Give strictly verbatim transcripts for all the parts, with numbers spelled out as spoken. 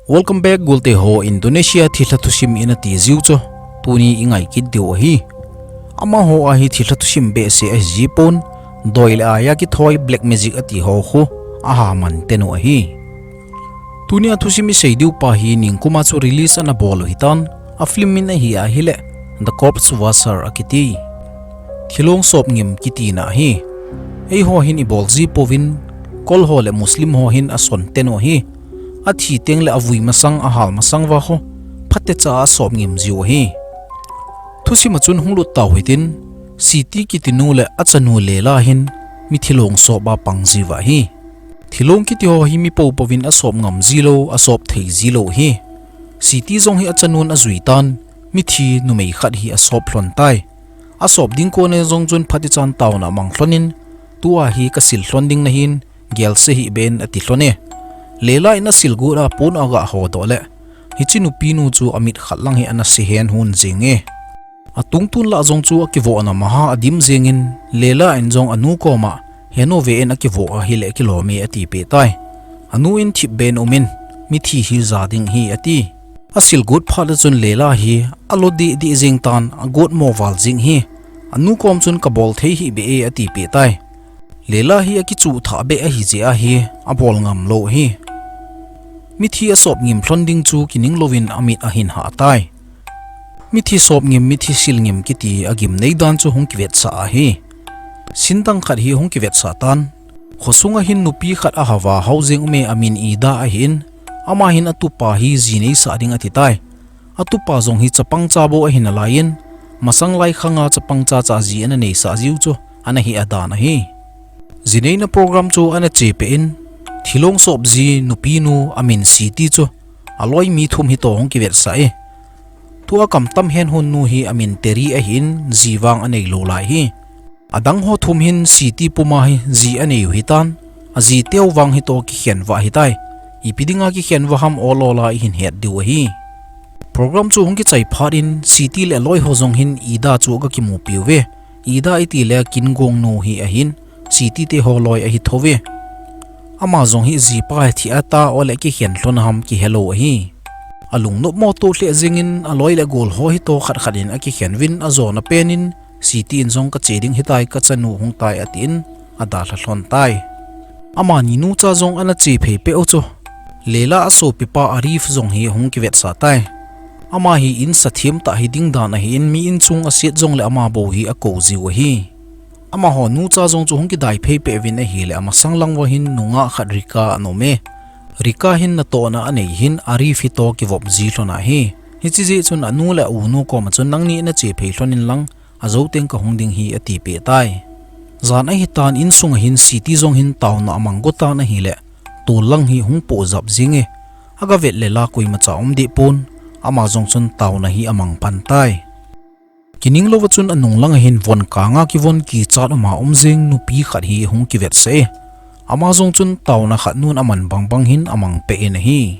Welcome back, Gulte ho. Indonesia thilha thusim ina ti jiu chu tuni i ngai kit diu ahi. Amaho a hi thilha thusim behseh ahi ji pon, doi le aia kithoi black magic ati ho khu aha man tenu ahi. Tuni a thusim i sei diu pa hi ningkuma chu release ana bol u hitan, a film min ahi ahile The Corpse Washer akiti. Thilong sop ngim kitina ahi. Eiho hin i bol ji pouvin, Kol ho le Muslim ho hin a son tenu ahi. A thi teng le a vui masang, a hal masang va ho, phatecha a sop ngim jiu ahi. Thusim a chun hung lut tau hitin, Siti kiti nu le a chanu Lela hin mithi long sop a pang jiu ahi. Thilong kiti ho hi mi popouvin a sop ngam ji lou, a sop thei ji lou ahi. Siti jong hi a chanun a jui tan, mithi numei khat hi a sop lhon tai. A sop ding kon a jong chun phatecha in taona a mang lhon in, tua hi ka sil lhon ding nahin, gel se hih beh in ati lhon e. Lela in a sil got a pon a ga ho doh le, hiche nupi nu chu a mit khat lang hi ana se hen hon jing e. A tungtun lah jong chu a kivohna maha a dim jing in, Lela in jong a nu koma, "Heno ve in a kivoh ahile kilom e," ati peh tai. A nu in, "Thip beh in um in, mithi hi ja ding ahi," ati. A sil got phat a chun Lela hi a lo dih dih jing tan, a got mo val jing ahi. A nu kom chun, "Ka bol thei hih beh e," ati peh tai. Lela hi a kichuh thah beh ahi jeh a hi a bol ngam lou ahi. Mithi a sop ngim lhon ding chu kining louvin a mit a hin hah tai. Mithi sop ngim, mithi sil ngim kiti a gimnei dan chu hung kivetsah ahi. Sin dang khat hi hung kivetsah tan. Khosung a hin nupi khat a hava hao jing um e, a min Ida ahin, ama hin a tupa hi ji neisah ding ati tai. A tupa jong hi chapang cha bou ahi nalai in, masang lai khang a chapang cha cha ji ana neisah jiu chu ana hi a dan ahi. Ji neina program chu ana che peh in, thilong sop ji nupi nu a min Siti chu a loi mi thum hi toh hung kivetsah e. Tua kam tam hen hon nu hi a min Teri ahin, ji vang a nei lou lai ahi. A dang ho thum hin Siti puma hi ji a nei u hitan, a ji teu vang hi toh kikhen va ahi tai. Ipi dinga kikhen va ham ol ol a i hin het diu ahi. Program chu hung kichai phat in Siti le a loi ho jong hin Ida chu aga kimupi uve. Ida iti le Kin Gong nu hi ahin, Siti te ho loi ahi thou ve. Ama jong hi jipa hi thi a ta ole kikhen lhon ham kihe lou ahi. A lungnop mo toh lheh jing in a loi le gol ho hi toh khat khat in a kikhen uvin a jona pen in Siti in jong ka che ding hitai ka chanu hung tai atin a dalha lhon tai. Amani nu cha jong ana che phei peh u chu. Lela a sopipa Arif jong hi hung kivetsah tai. Ama hi in sa thim tah hi ding dan ahin mi in chung a set jong le ama bou hi a kou jiu ahi. Amaho nu cha jong chu hung kidai phei peh uvin ahile a masang lang uva hin nungah khat Rika ana um e. Rika hin natohna a nei hin Arif hi toh kivop ji lhon ahi. Hiche jeh chun a nu le a u nu koma chun nangni na che phei lhon in lang a jou teng ka hung ding ahi ati peh tai. Jan ahi tan in sunga hin Siti jong hin taona a mang go tan ahile tol lang hi hung po jap jing e. Aga vet le la koima cha um deh pon, ama jong chun taona hi a mang pan tai. Kining louva chun a nung langa hin von kanga kivon kichat uma um jing nupi khat hi hung kivetsah e. Ama jong chun taona khat nun a man bang bang hin a mang peh in ahi.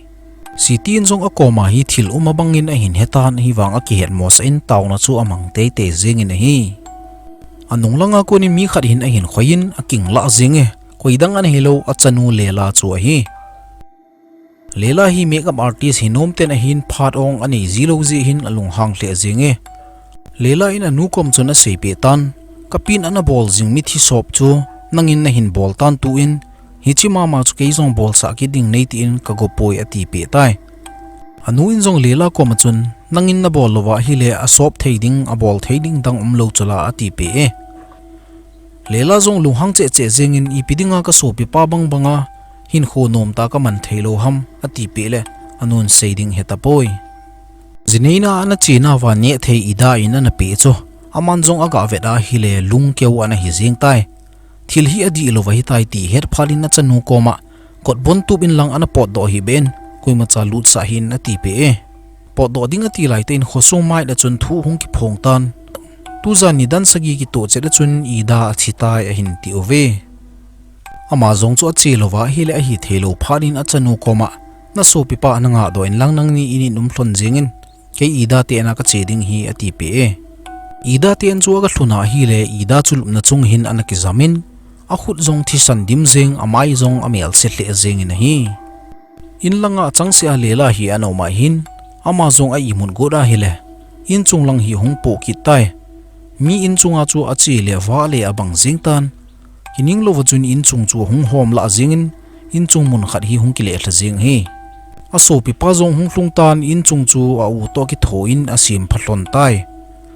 Siti in jong a koma hi thil um a bang in a hin he tan ahivang a kihet mosah in taona chu a mang tei tei jing in ahi. A nung langa kon in mi khat hin a hin khoi in a king lah jing e. Koi dang ana hi lou a chanu Lela chu ahi. Lela hi makeup artist hi nom ten ahin phat ong a nei ji lou jeh hin a lunghang lheh jing e. Lela in a nu kom chun a sei peh tan, ka pin ana bol jing mithi sop chu nangin na hin bol tan tu in, hiche mama chu kei jong bol sah kit ding nei tin ka go poi ati peh tai. A nu in jong Lela koma chun nangin na bol louva ahile a sop thei ding a bol thei ding dang um lou chu la ati peh e. Lela jong lunghang cheh cheh jing in ipi dinga ka sopipa bang banga hinkho nom tah ka man thei lou ham ati peh le a nun sei ding he tapoi. Ji neina ana che nauva neh thei Ida in ana peh chu. Aman jong aga vet ahile lungkeu ana hi jing tai. Thil hi a dih lou ahi tai ti het phat in a chanu koma kot bon tup in lang ana potdoh hih beh in, koima cha lutsah hih in ati peh e. Potdoh ding ati lai tah in khosung mai a chun thu hung kiphong tan. Tujan nidan sagi kitoh chet a chun Ida a thi tai a hin ti uve. Ama jong chu a che louva ahile a hi thei lou phat in a chanu koma, na sopipa na ngah doh in lang nangni in in um lhon jing in, kei Ida te na ka che ding ahi ati peh e. Ida te in chu aga lhun ahile Ida chu lupna chung hin ana kijam in, a khut jong thisan dim jing, a mai jong a mel se lheh jing in ahi. In langa achangseh a Lela hi ana um ahin, ama jong a imut got ahile, inchung lang hi hung poh kit tai. Mi inchunga chu ache le avah le abang jeng tan. Kining louva chun inchung chu hung hom lah jengin, inchung mun khat hi hung kile lha jeng hi. Asopipa jong hung lhung tan inchung chu a u toh kitho in asem pha lhon tai.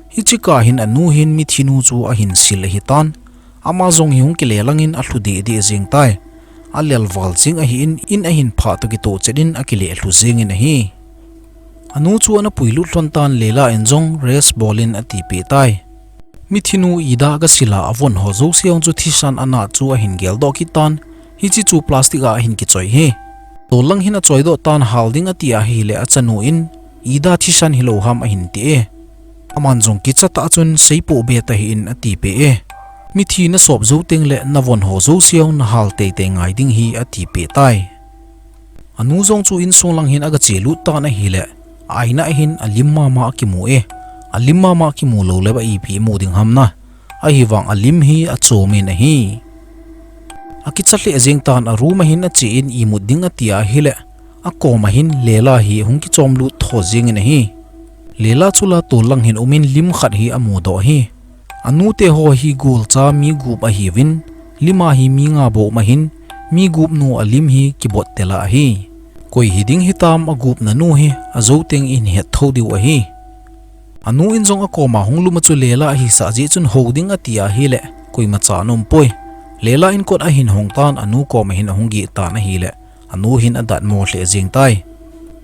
Hiche kah hin anu hin mithinu chu ahin sil ahitan. Ama jong hi hung kile langin alhu deh deh jeng tai. Alel val jeng ahin, in ahin phah toh kitoh chet in akile lhu jengin ahi. Anu chu ana puilut lhon tan Lela in jong rest bol in atipeh tai. Mithinu Ida aga sil a avon ho jouse jong chu thisan anat chu ahin geldoh kit tan, hiche chu plastic a ahin kichoi hi. Tol lang hin achoi doh tan hal ding ati ahile achanu in, Ida thisan hilou ham ahin ti e. Aman jong kicha tah chun seipoh be tahih in atipeh e. Mithi nasop jou teng le navon ho jouse jong nahal teitei ngai ding hi atipeh tai. Anu jong chu insung lang hin aga che lut tan ahile, aina ahin alim mama akimu e. Alim mama akimu lou le ba ipi imu ding ham na. Ahivang alim hi achom in ahi. Akicha lheh jeng tan a room a hin ache in imut ding ati ahile, akom a hin Lela hi hung kichom lut tho jengin ahi. Lela chu la tol lang hin um in lim khat hi amu doh ahi. Anu te ho hi golcha mi gup ahiuvin, lim a hi mi nga bou um ahin, mi gup nu alim hi kibot tel a ahi. Koi hiding hitam agupna nu hi, ajou teng in het tho diu ahi. Anu in jong akom a hung lum a chu Lela ahisah jeh chun hou ding ati ahile, koimacha ana um poi. Lela in kot ahin hong tan anu kom a hin ahung geh tan ahile, anu hin adatmo lheh jeng tai.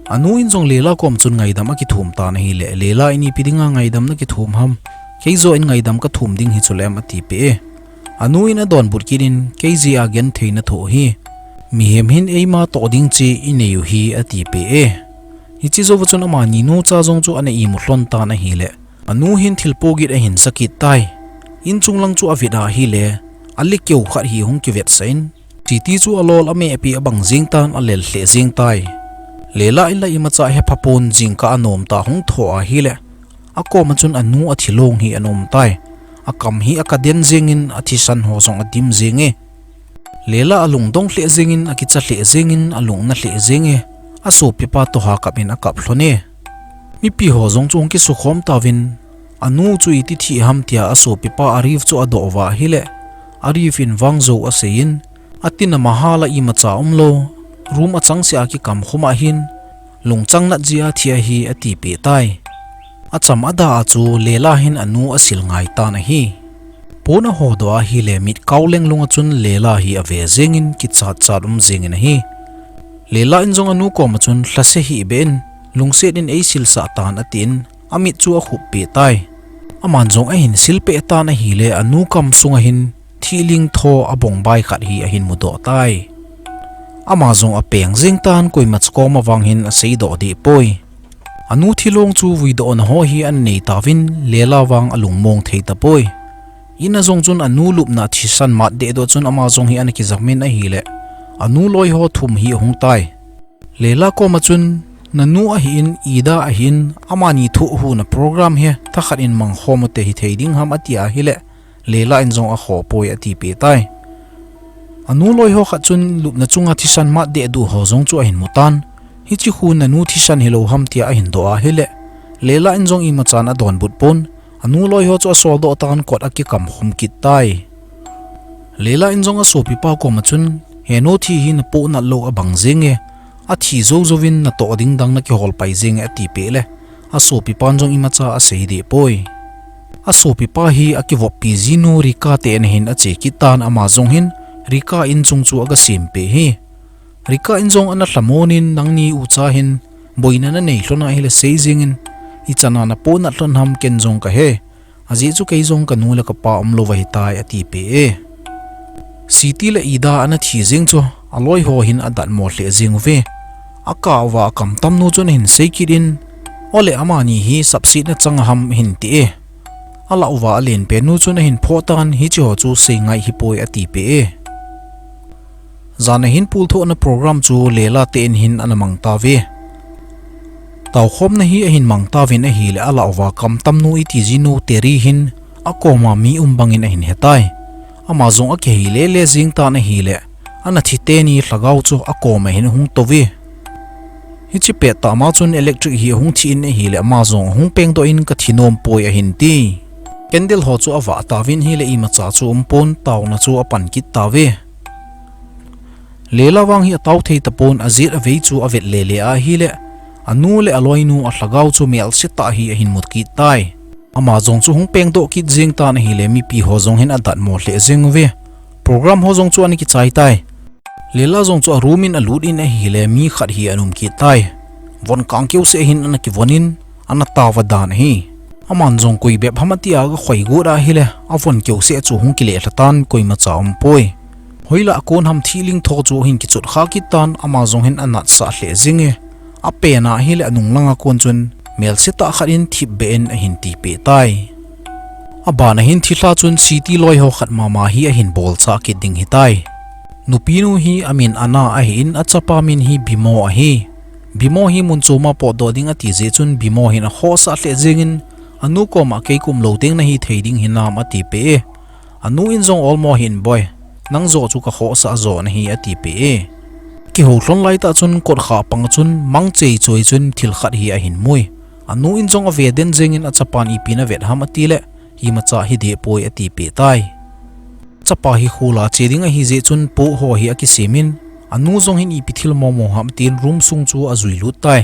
Anu in jong Lela kom chun ngaidam akithum tan ahile, Lela in ipi dinga ngaidam nakithum ham, kei joh in ngaidam kathum ding hi chule em atipeh e. Anu in adonbut kit in, kei jeh a genthei nathoh hi. Mihem hin eima toh ding che inei u hi atipeh e. Hiche jouva chun amani nucha jong chu ana imut lhon tan ahile, anu hin thilpoh git ahin ja kit tai. Inchung lang chu avet ahile, alekeu khat hi hung kivetsah in, Siti chu alol amehpi abang jeng tan alel lheh jeng tai. Lela in la imacha hepha pon jingkah anom tah hung thoh ahile, akom a chun anu athilong hi ana um tai. Akam hi akaden jengin athisan ho jong adim jeng e. Lela alungdong lheh jengin akicha lheh jengin alungna lheh jeng e. Asopipa toh ha kap in akap lhon e. Mipi ho jong chu hung kisukhom tauvin, anu chu iti thih ham tia asopipa Arif chu adoh uva ahile, Arif in vang jou asei in, atin amahal a imacha umlou, room achangseh a kikamkhum a hin, lungchang nat jeh a thi ahi atipeh tai. Acham ada a chu Lela hin anu asil ngai tan ahi. Pon ahodoh ahile mit kau lenglung a chun Lela hi ave jengin kichat chat um jengin ahi. Lela in jong anu kom a chun lhase hih beh in, lungset in eisilsah tan atin, amit chu akhup peh tai. Aman jong ahin sil peh tan ahile anu kam sung a hin thihling tho abongbai khat hi ahin mudoh tai. Ama jong apeng jeng tan koimacha kom a vang hin aseidoh deh poi. Anu thilong chu vuidohna ho hi ana nei tauvin Lela vang alungmong thei tapoi. In a jong chun anu lupna thisan mat dehduh chun ama jong hi ana kijam in ahile, anu loi ho thum hi ahung tai. Lela kom a chun, nanu ahin, Ida ahin, amani thoh huna program hi thakhat in mangkhom u te hithei ding ham ati ahile, Lela in jong akhoh poi atipeh tai. Anu loi ho khat chun lupna chunga thisan mat dehduh ho jong chu ahin mu tan. Hiche khu nanu thisan hilou ham tia ahin doh ahile, Lela in jong imachan adonbut pon, anu loi ho chu asoldoh tan kot akikamkhum kit tai. Lela in jong asopipa kom a chun, henu thi hi napoh nat lou abang jeng e, athi jou jouvin natoh ding dang nakihol pai jeng e atipeh le, asopipan jong imacha asei deh poi. Asopipa hi akivoppi jinu Rika te in ahin ache kit tan ama jong hin Rika inchung chu aga sempeh hi. Rika in jong ana lhamon in nangni ucha hin boina nanei lhon ahile sei jengin, ichan a napoh nat lhon ham ken jong kahe. Ajeh chu kei jong kanu le kapa umlou ahitai atipeh e. Siti le Ida ana thi jeng chu aloi ho hin adatmo lheh jeng uve. Akah uva akamtamnu chun ahin sei kit in, ole amani hi sapsetna chang ham ahin ti e. Alah uva alenpennu chun ahin phoh tan hiche ho chu sei ngai hipoi atipeh e. Jan a hin pulthohna program chu Lela te in hin ana mang tauve. Taokhomna hi ahin mang tauvin ahile alah uva kamtamnu iti jinu Teri hin akoma mi um bangin ahin hetai. Ama jong akihei lele jeng tan ahile, ana thi teni lhagao chu akoma hin ahung touve. Hiche pet tah ma chun electric hi ahung thi in ahile ama jong ahung pengdoh in ka thi nom poi ahin ti. Candle ho chu avah tauvin ahile imacha chu umpon taona chu apan kit tauve. Lela vang hi atao thei tapon ajet avei chu avet lele ahile anu le aloinu alhagao chu melse tah hi ahin mu kit tai. Ama jong chu hung pengdoh kit jeng tan ahile mipi ho jong hin adatmo lheh jeng uve. Program ho jong chu ana kichai tai. Lela jong chu a room in alut in ahile mi khat hi ana um kit tai. Von kang keuseh hin ana kivon in ana tao va dan ahi. Aman jong koi bep ham atia aga khoi got ahile avon keuseh chu hung kile lha tan koimacha umpoi. Hoilah kon ham thihling tho chu ahin kichot kha kit tan ama jong hin anatsah lheh jeng e. Apen ahile anung langa kon chun melse tah khat in thipbeh in ahin tipeh tai. Abana hin thilha chun city loi ho khat mama hi ahin bolchah kit ding hitai. Nupinu hi amin Anna ahin achapa min hi Bimo ahi. Bimo hi mun choma potdoh ding ati jeh chun Bimo hin akhohsah lheh jengin anu koma kei kum lou teng nahi thei ding hinam atipeh e. Anu in jong olmo hih in boi. Nang joh chu kakhohsah jo nahi atipeh e. Kihou lhon laitah chun kotkha panga chun mang cheichoi chun thil khat hi ahin mui. Anu in jong ave den jengin achapan ipi navet ham atile, imacha hideh poi atipeh tai. Chapa hi khola che ding ahi jeh chun poh ho hi akisem in, anu jong hin ipi thil momo ham tin room sung chu ajui lut tai.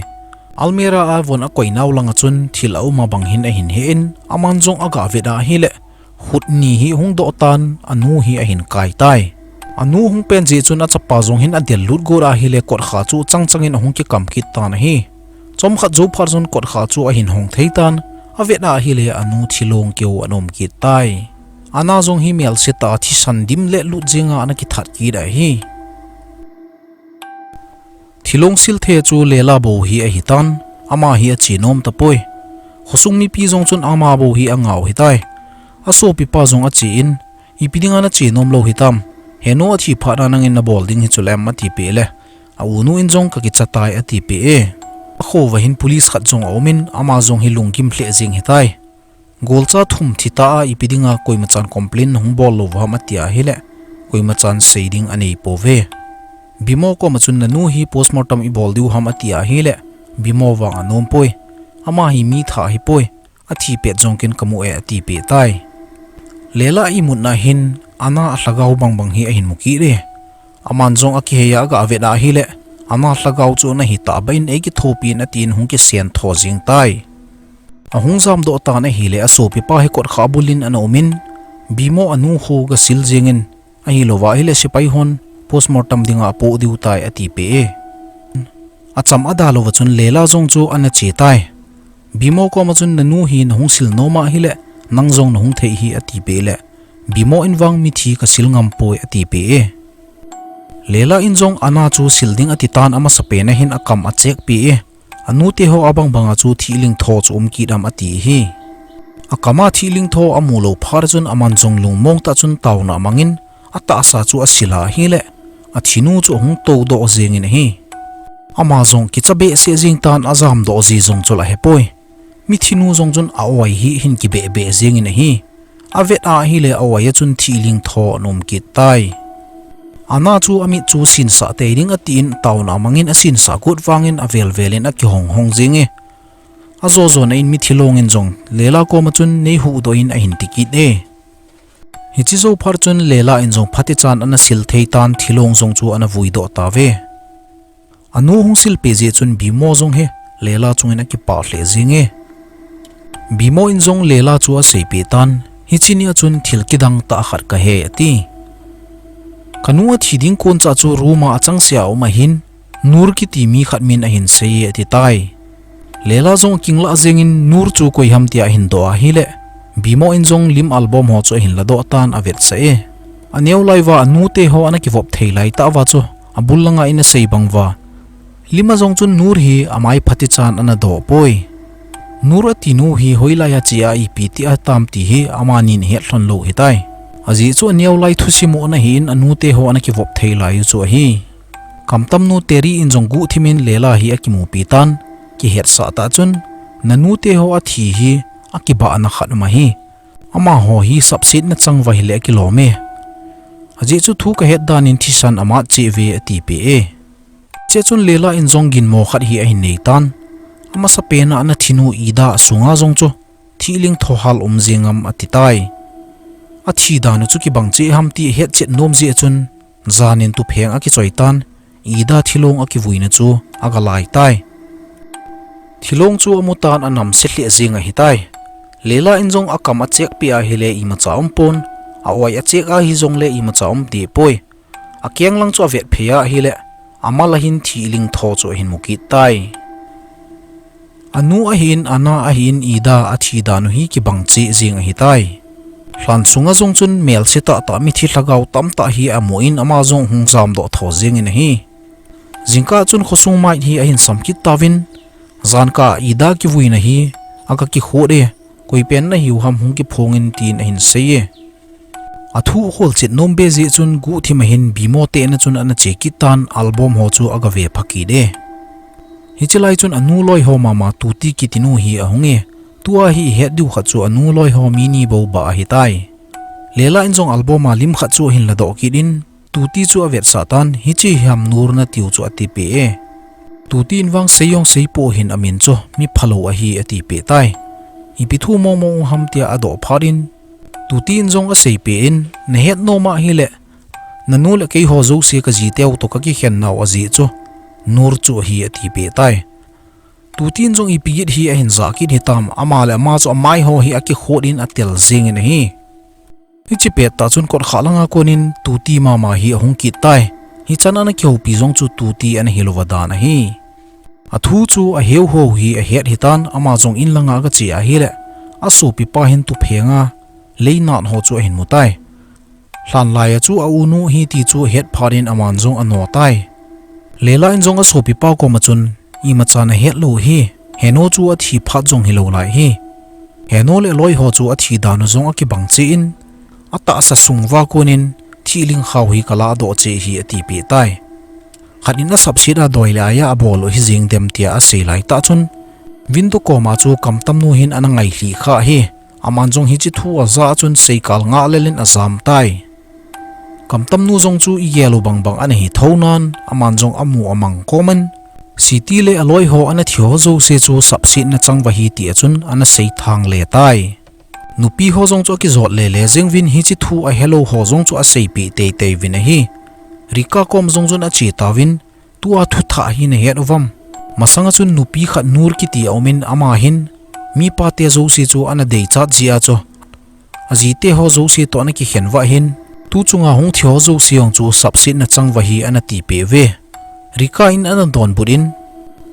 Almirah a von akoi nau langa chun thil aum abang hin ahin he in, aman jong aga vet ahile, khut ni hi hung doh tan, anu hi ahin kai tai. Anu hung pen jeh chun achapa jong hin adel lut got ahile kotkha chu changchang in ahung kikam kit tan ahi. Chomkhat jou phat chun kotkha chu ahin hong thei tan, avet ahile anu thilong keu ana um kit tai. Anna jong hi melse tah a thisan dim le lut jenga ana kithat kit ahi. Thilong sil thei chu Lela bou hi ahitan, ama hi ache nom tapoi. Khosung mipi jong chun ama bou hi angah u hitai. Asopipa jong ache in, ipi dinga nache nom lou hitam. Henu athi phat na nangin nabol ding hi chulem atipeh le, a-unu in jong kakicha tai atipeh e. Akhoh uva hin police khat jong aum in, ama jong hi lunggim lheh jeng hitai. Golcha thum thi ta a ipi dinga koimachan complain nahung bol lou u ham ati ahile, koimachan sei ding anei pouve. Bimo koma chun nanu hi postmortem ibol diu ham ati ahile, Bimo vang anom poi. Ama hi mi thah ahipoi. Athi pet jong ken kamu e atipeh tai. Lela imutna hin Anna alhagao bangbang hi ahin mu kit e. Aman jong akihei a aga vet ahile, Anna lhagao chu nahi tah beh in eikithopi in atin hung kisen tho jeng tai. Ahung jamdoh tan ahile asopipa hi kotkha bul in ana um in, Bimo anu khu gasil jengin, ahilouva ahile sepai hon postmortem dinga apoh diu tai atipeh e. Acham ada louva chun Lela jong chu ana che tai. Bimo koma chun nanu hi nahung sil nom ahile, nang jong nahung thei hi atipeh le, Bimo in vang mithi kasil ngam poi atipeh e. Lela in jong Anna chu sil ding atitan amasapen a hin akam achekpeh e. Anute ho abangbanga chu thihling tho chu um kit am ati hi. Akama thihling tho amu lou phat chun aman jong lungmong tah chun taona amangin atahsa chu asil ahile, athinu chu ahung toudoh jengin ahi. Ama jong kicha behseh jeng tan ajamdoh ji jong chu la hepoi. Mithinu jong chun a-oi hi hin kibehbeh jengin ahi. Avet ahile a-oi a chun thihling tho ana um kit tai. Anna chu amit chu sinsah tei ding atin taona amangin asinsah got vangin avelvel in akihonghong jeng e. Ajojona in mithi long in jong Lela koma chun neihuhdoh in ahin ti kit e. Hiche jou phat chun Lela in jong phatechan ana sil thei tan thilong jong chu ana vuidoh tauve. Anu hung silpeh jeh chun Bimo jong hi Lela chungin akipah lheh jeng e. Bimo in jong Lela chu aseipeh tan, hiche nia chun thil kidang tah khat kahe ati. Kanu athi ding koncha chu room a achangseh a um ahin, Nur kiti mi khat min ahin sei e ati tai. Lela jong akinglah jengin Nur chu koi ham tia ahin doh ahile, Bimo in jong lim album ho chu ahin ladoh tan avetsah e. Aneo lai uva anute ho ana kivop thei laitah uva chu, abul langa in asei bang uva, lima jong chun Nur hi amai phatechan ana doh poi. Nur atinu hi hoilai a che a ipi ti atam ti hi amanin ahet lhon lou hitai. Ajeh chu aneo lai thusim u ana hin anute ho ana kivop thei lai u chu ahi. Kamtamnu Terry in jong guhthimin Lela hi akimupi tan, kihetsah tah chun, nanute ho athi hi akibahna khat um ahi. Amaho hi sapsetna chang uva hile akilom e. Ajeh chu thu kahet danin thisan amat cheh uve atipeh e. Hichea chun Lela in jong ginmo khat hi ahin nei tan. Amasapen a ana thinu Ida sunga jong chu thihling tho hal um jeng am ati tai. Athi dan u chu kibang cheh ham ti ahetchet nom jeh chun, janin tupheng akichoi tan, Ida thilong akivuina chu aga lai tai. Thilong chu amu tan anam se lheh jeng ahitai. Lela in jong akam achek peh ahile imacha umpon, a-oi achek ahi jongle imacha um deh poi. Akeng lang chu avet phei ahile, amal a hin thihling tho chu ahin mu kit tai. Anu ahin, ana ahin, Ida athi dan u hi kibang cheh jeng ahitai. Lhan sunga jong chun melse tahtah mithi lhagao tamtah hi amu in ama jong hung jamdoh tho jengin ahi. Jingkah chun khosung mite hi ahin sam kit tauvin, jankah Ida kivuina hi aga kikhot e, koipen nahiu ham hung kiphongin tin ahin sei e. Athu aholchet nom be jeh chun guhthim a hin Bimo te in a chun ana che kit tan album ho chu aga ve pha kit e. Hiche lai chun anu loi ho mama Tuti kitinu hi ahung e. Tua hi ihet diu khat chu anu loi ho mi ni bou bah ahitai. Lela in jong album a lim khat chu ahin ladoh kit in, Tuti chu avetsah tan, hiche hi ham Nur natiu chu atipeh e. Tuti in vang sei jong seipou hin amin chu mi phalou ahi atipeh tai. Ipi thu mongmong u ham tia adoh phat in, Tuti in jong aseipeh in, nahet nom ahile, nanu le keiho jouse kajiteu toh kakikhen nau ajeh chu Nur chu ahi atipeh tai. Tuti in jong ipi git hi ahin jah kit hitam, ama le ama chu amai ho hi akikhot in atel jengin ahi. Hiche pet tah chun kotkhah langa konin Tuti mama hi ahung kit tai. Hichan ana kihoupi jong chu Tuti ana hilouva dan ahi. Athu chu aheuho hi ahet hitan, ama jong in langa aga che ahile, asopipa hin tuphenga leinat ho chu ahin mu tai. Lhan lai a chu aunu ahi ti chu ahet phat in aman jong ano tai. Lela in jong asopipa koma chun, imacha nahet lou hi, Heno chu athi phat jong hilou lai hi. Heno le aloi ho chu athi dan u jong akibang cheh in, atahsa sung uva konin thihling khao hi kaladoh cheh hi atipeh tai. Khat in asapset a doi le aia abol u hijeng dem tia asei lai tah chun, Vintu koma chu Kamtamnu hin ana ngailhi kha hi. Aman jong hiche thu aja chun seikal ngah lel in ajam tai. Kamtamnu jong chu igel u bangbang ana hi thou nan, aman jong amu amang komin, Siti le aloi ho ana thi ho jouse chu sapsetna chang uva ahi tia chun ana seithang le tai. Nupi ho jong chu akijot lele jeng uvin hiche thu ahelou ho jong chu aseipeh teitei uvin ahi. Rika kom jong chun ache tauvin, tua thuthah hi nahet uvam? Masanga chun nupi khat Nur kiti aumin ama hin, mipa te jouse chu ana deichat jeh a chu, ajite ho jouse toh ana kikhen uva hin, tu chunga hung thi ho jouse jong chu sapsetna chang uva ahi ana tipeh uve. Rika in ana donbut in,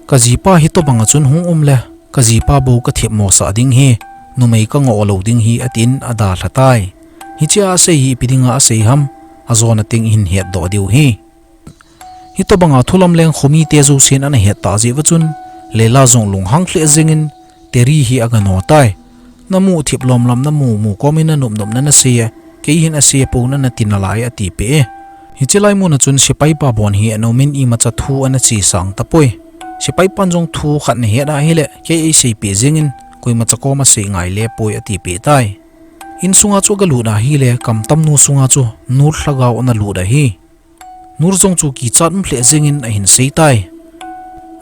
kajipa hitobanga chun hung um le, kajipa bou kathepmo sah ding hi, numei kangoh lou ding hi atin adalha tai. Hichea asei hi ipi dinga asei ham, ajona teng ihin hetdoh diu ahi. Hitobanga thu lamleng khomite jousen ana het tah jeh uva chun, Lela jong lunghang lheh jengin, Teri hi aga no tai. Namu thip lom lam namu mu komin nanop nopna nasei e, kei hin asei pou nati nalai atipeh e. Hiche lai muna chun sepaipa bon hi ana umin imacha thu ana chesang tapoi. Sepaipan jong thu khat nahet ahile, kei eiseipeh jengin, koimacha koma sei ngai le poi atipeh tai. Insunga chu aga lut ahile, Kamtamnu sunga chu Nur lhagao ana lut ahi. Nur jong chu kichat um lheh jengin ahin sei tai.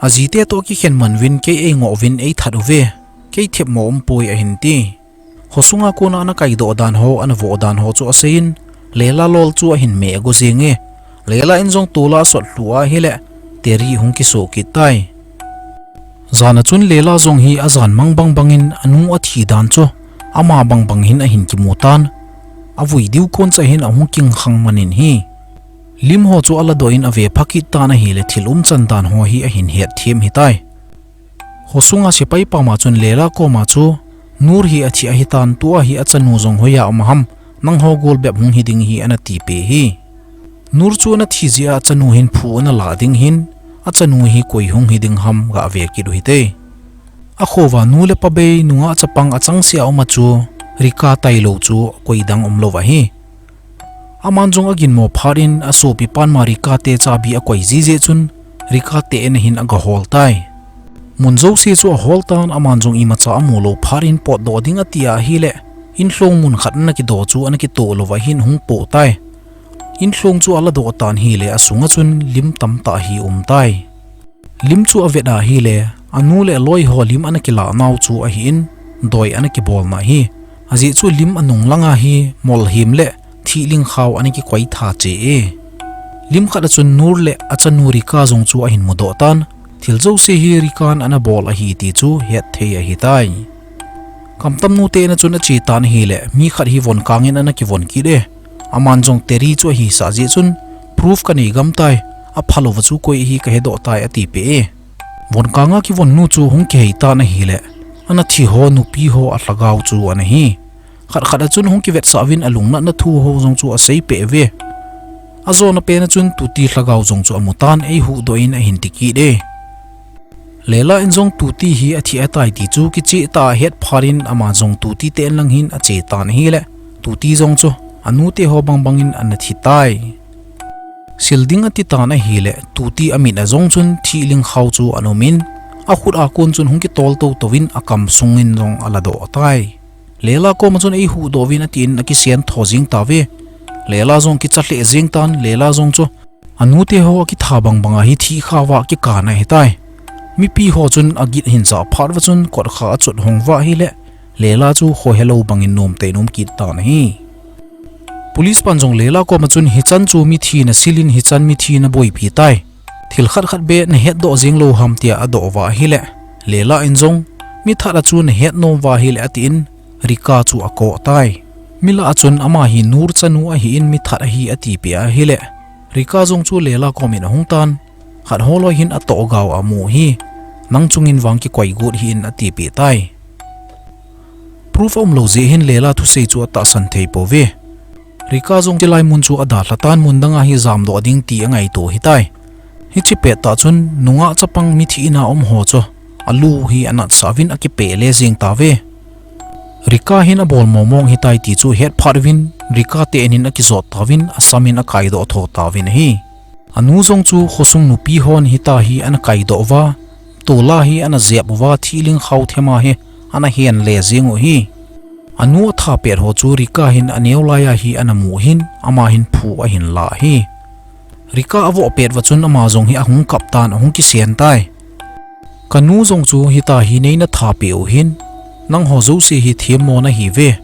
Ajite toh akikhen man uvin kei eingoh uvin eithat uve, kei thepmo umpoi ahin ti. Khosunga kona ana kaidoh dan ho, ana voh dan ho chu aseiyin, Lela lol chu ahin meh ago jenge. Lela in jong tola asot lhu ahile, Teri hung kiso kit tai. Jana chun Lela jong hi ajan mang bangbangin anu athi dan chu ama bangbang hin ahin kimu tan, avui diu koncha hin ahung kingkhang manin ahi. Lim ho chu aladoh in ave pha kit tan ahile thil umchan dan ho hi ahin hetthem hitai. Khosunga sepaipa ma chun Lela koma chu, Nur hi athi ahitan, tua hi achanu jong hoiya um ham, nangho gol bep hung hiding hi ana tipeh hi. Nur chu ana thi jeh a achanu hin phu ana lah ding hin, achanu hi koi hung hiding ham gave kit uhite. Akhouva nu le pa bei nungah chapang achangseh a uma chu, Rika tailou chu koidang umlou ahi. Aman jong aginmo phat in asopipan ma Rika te chabi akoi jiji chun, Rika te in ahin agahol tai. Mun jouse chu ahol tan aman jong imacha amulou phat in potdoh ding ati ahile, inlhong mun khat ana kidoh chu ana kitoh louva hin hung poh tai. Inlhong chu ala doh tan ahile asunga chun lim tamtah hi um tai. Lim chu avet ahile, anu le aloi ho lim ana kilah nau chu ahin, doi ana kibol na hi. Ajeh chu lim anung langa hi, molhim le thihling khao ana kikoi tha che e. Lim khat a chun Nur le achanu Rika jong chu ahin mudoh tan, thil jouse hi Rikan ana bol ahi ti chu het thei ahitai. Kamtam nu te ina chun ache tan ahile, mi khat hi von kangin ana kivon kit e. Aman jong Terry chu ahi sah jeh chun, proof kanei gam tai, aphalou va chu koi ahi kahedoh tai ati peh e. Von kanga kivon nu chu hung kihei tan ahile, ana thi ho nupi ho alhagao chu ana hi. Khat khat a chun hung kivetsah uvin alungnatna thu ho jong chu asei peh uve. Ajona pen a chun Tuti lhagao jong chu amu tan eihuhdoh in ahin ti kit e. Lela in jong Tuti hi athi atai ti chu kicheh tah a ahet phat in ama jong Tuti te in lang hin ache tan ahile, Tuti jong chu anu te ho bangbang in ana thi tai. Sil ding ati tan ahile, Tuti amit a jong chun thihling khao chu ana um in, akhut a kon chun hung kitol toutou in akam sungin jong ala doh tai. Lela koma chun eihuhdoh uvin atin akisen tho jeng tauve. Lela jong kicha lheh jeng tan, Lela jong chu anu te ho akitha bangbang a hi thih khao va kikan ahitai. Mipi ho chun agit ahin jah phat uva chun kot kha achot hong uva ahile, Lela chu khohelou bangin nomtah in um kit tan ahi. Police pan jong Lela koma chun hichan chu mithi nasil in hichan mithi naboipi tai. Thil khat khat beh nahetdoh jeng lou ham tia adoh uva ahile, Lela in jong, mi that a chu nahet nom uva ahile atin, Rika chu akoh tai. Mi lah a chun ama hi Nur chanu ahin mi that ahi ati peh ahile, Rika jong chu Lela komin ahung tan, khat holoi hin atohgao amu hi, nang chungin vang kikoi got hih in ati peh tai. Proof aumlou jeh hin Lela thusei chu atahsan thei pouve. Rika jong chulai mun chu adalha tan mun danga hi jamdoh ding ti angaito ahitai. Hiche pettah chun nungah chapang mithi ina um ho chu alu hi anatsah uvin akipeh le jeng tauve. Rika hin abol momong ahitai ti chu ahet phat uvin, Rika te in hin akijot tauvin, asam in akaidoh tho tauvin ahi. Anu jong chu khosung nupi hon hita hi ana kaidoh uva, tola hi ana jep uva, thihling khao thema hi ana hen le jeng u ahi. Anu atha pet ho chu Rika hin aneo laiya hi ana mu hin, ama hin phu ahin la ahi. Rika avoh pet uva chun ama jong hi ahung kap tan ahung kisen tai. Kanu jong chu hita hi neina thapeh u hin, nangho jouse hi themmo nahiuve.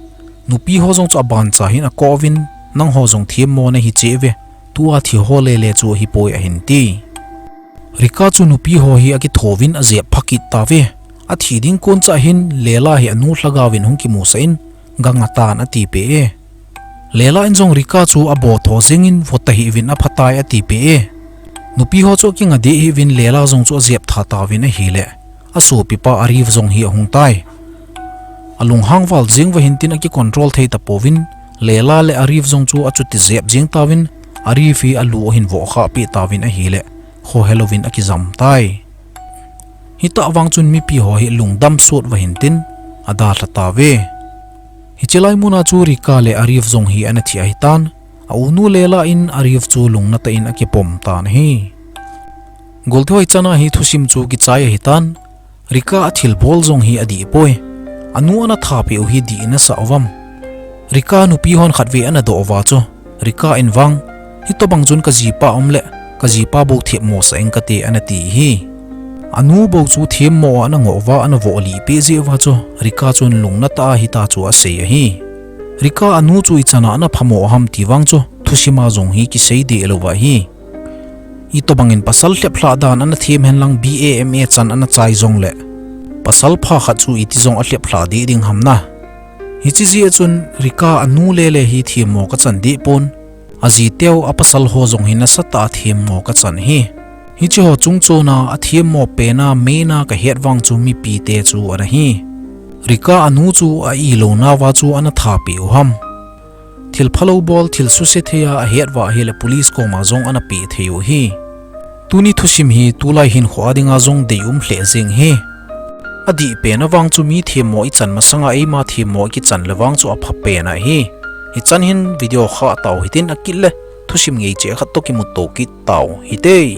Nupi ho jong chu abancha hin akoh uvin, nangho jong themmo nahi cheh uve. Tua thi ho lele chu ahipoi ahin ti. Rika chu nupi ho hi akitho uvin ajep pha kit tauve. Athi ding kon chah hin Lela hi anu lhagao in hung kimusah in, gang atan ati peh e. Lela in jong Rika chu abo tho jeng in, vot tahih uvin aphatai ati peh e. Nupi ho chu akinga deh hih uvin Lela jong chu ajep tha tauvin ahile, asopipa Arif jong hi ahung tai. Alunghang val jeng uva hin tin akicontrol thei tapouvin, Lela le Arif jong chu achuti jep jeng tauvin, Arif hi alu ahin voh khah peh tauvin ahile, khohelouvin akijam tai. Hitah vang chun mipi ho hi lungdam sot uva hin tin, adalha tauve. Hiche lai muna chu Rika le Arif jong hi ana thi ahitan, a-unu Lela in Arif chu lungnatah in akipom tan ahi. Goltehoi chana hi thusim chu kichai ahitan, Rika athilbol jong hi adih poi. Anu ana thapeh u hi dih nasah uvam? Rika nupi hon khatvei ana doh uva chu, Rika in vang, hitobang chun kajipa um le, kajipa bou themmo sah ing kate ana ti ahi. Anu bou chu themmo ana ngoh uva ana vohlih peh jeh uva chu, Rika chun lungnatah a hita chu asei ahi. Rika anu chu ichan a ana phamo ham ti vang chu, thusima jong hi kisei dehlou ahi. Itobangin pasal lheplhah dan ana them henlang B A M A chan ana chai jongle, pasal pha khat chu iti jong alheplhah deh ding ham na. Hiche jeh a chun Rika anu lele hi themmo kachan deh pon. Ajiteu apasal ho jong hi nasatah a themmo kachan ahi. Hiche ho chungchona athemmo pena maina kahet vang chu mipite chu ana hi. Rika anu chu a-ilounauva chu ana thapeh u ham? Thil phalou bol, thil suse thei a ahet uva ahile police koma jong ana peh thei u ahi. Tuni thusim hi tulai hinkhoa dinga jong deium lheh jeng ahi. Adihpena vang chu mi themmo ichan masanga eima themmo ikichan le vang chu aphapen ahi. Hichan hin video khah tau hitin, akitle thusim ngeicheh khat toh kimuto kit tau hite.